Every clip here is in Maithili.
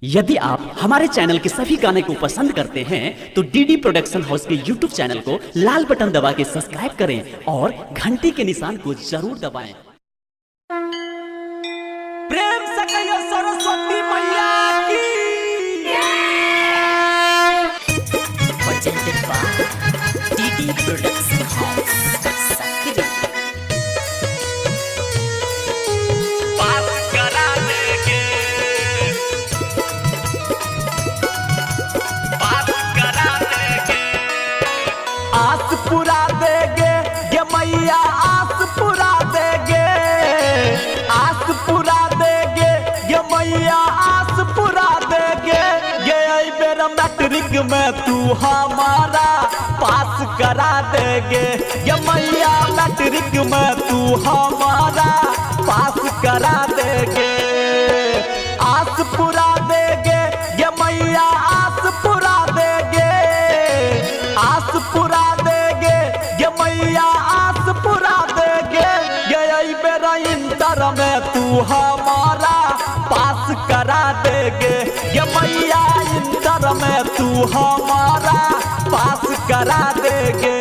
यदि आप हमारे चैनल के सभी गाने को पसंद करते हैं तो डीडी प्रोडक्शन हाउस के यूट्यूब चैनल को लाल बटन दबा के सब्सक्राइब करें और घंटी के निशान को जरूर दबाएं। प्रेम से कहियो सरस्वती मैया की। Presented by DD Production House, Sakri. पास करा देंगे, पास करा देंगे, आस पुरा देंगे गे मैया, आस पुरा देंगे, आस पुरा देंगे गे मैया, आस पुरा देंगे गे। ऐ बेर मैट्रिक में तू हमारा पास करा देंगे गे मैया, मैट्रिक में तू हमारा पास करा देंगे, आस पुरा देंगे गे मैया, आस पुरा देंगे, आस पुरा देंगे गे मैया, आस पुरा देंगे गे। ऐ बेर इंटर में तू हमारा पास करा देंगे गे मैया, इंटर में तू हमारा पास करा देंगे।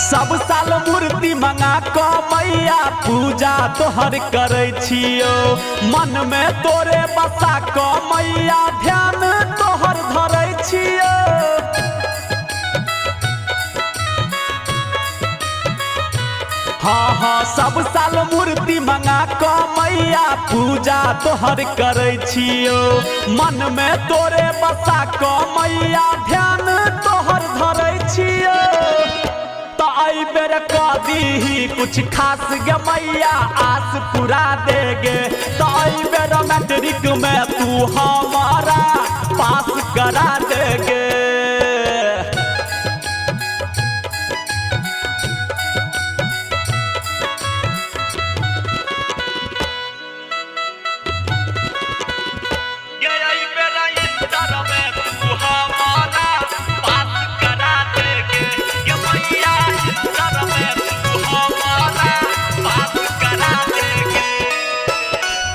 सब साल मूर्ति मंगा क मैया पूजा तोहर करै छियो, मन में तोरे बसा क मैया ध्यान तोहर धरै छियो। हाँ हाँ, सब साल मूर्ति मंगा क मैया पूजा तोहर करै छियो, मन में तोरे बसा क मैया ध्यान तोहर धरै छियो। तो ऐ बेर क दीही कुछ खास गे मैया, आस पुरा देगे। तो ऐ बेर मैट्रिक में तू हमारा पास करा देगे।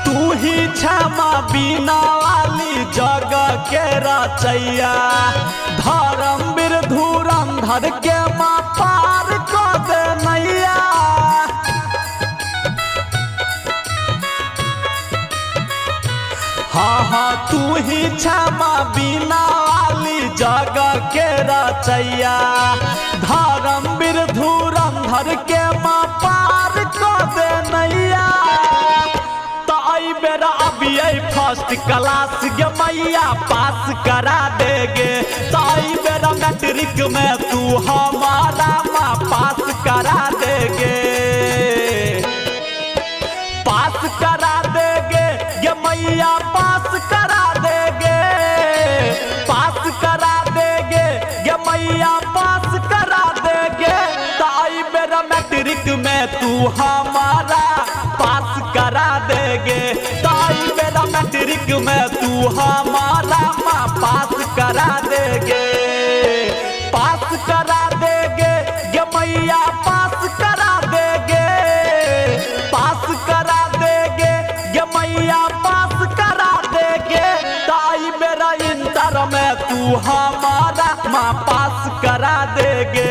तू ही क्षमा बीना वाली जग के रचैया, धर्म वीर धुरंधर के माँ पार क दे नैया। हाँ हाँ, तू ही क्षमा बीना वाली जग के रचैया, धर्म वीर धुरंधर के माँ पार क दे नैया। तो ऐ बेर अभी फर्स्ट क्लास गे मैया पास करा देगे। तो ऐ बेर मैट्रिक में तू हमारा माँ पास करा देगे, पास करा देगे गे मैया, पास करा देगे, पास करा देगे गे मैया, पास करा देगे। तो ऐ बेर मैट्रिक में तू हमारा पास करा देगे। तो ऐ बेर मैट्रिक में तू हमारा माँ पास करा देगे, पास करा देगे गे मैया, पास करा देगे, पास करा देगे गे मैया, पास करा देगे। तो ऐ बेर इंटर में तू हमारा माँ पास करा देगे।